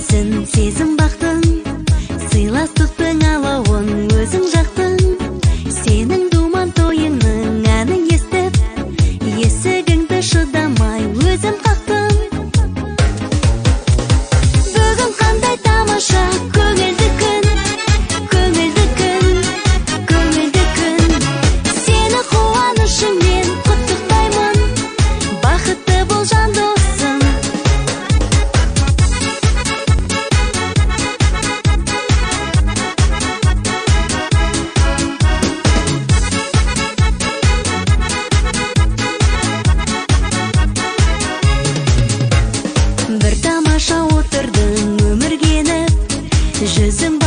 Сөнсін сезім бақтың, сыйластықтың алауын өзің жақтың. Сенің думан тойыңның әнін естіп, есігіңді шыдамай өзім қақтым. Бүгін қандай тамаша көңілді күн, көңілді күн, көңілді күн. Сені қуанышыңмен құттықтаймын, бақытты бол, жан досым. Бір тамаша отырдың өмірге еніп, жүзің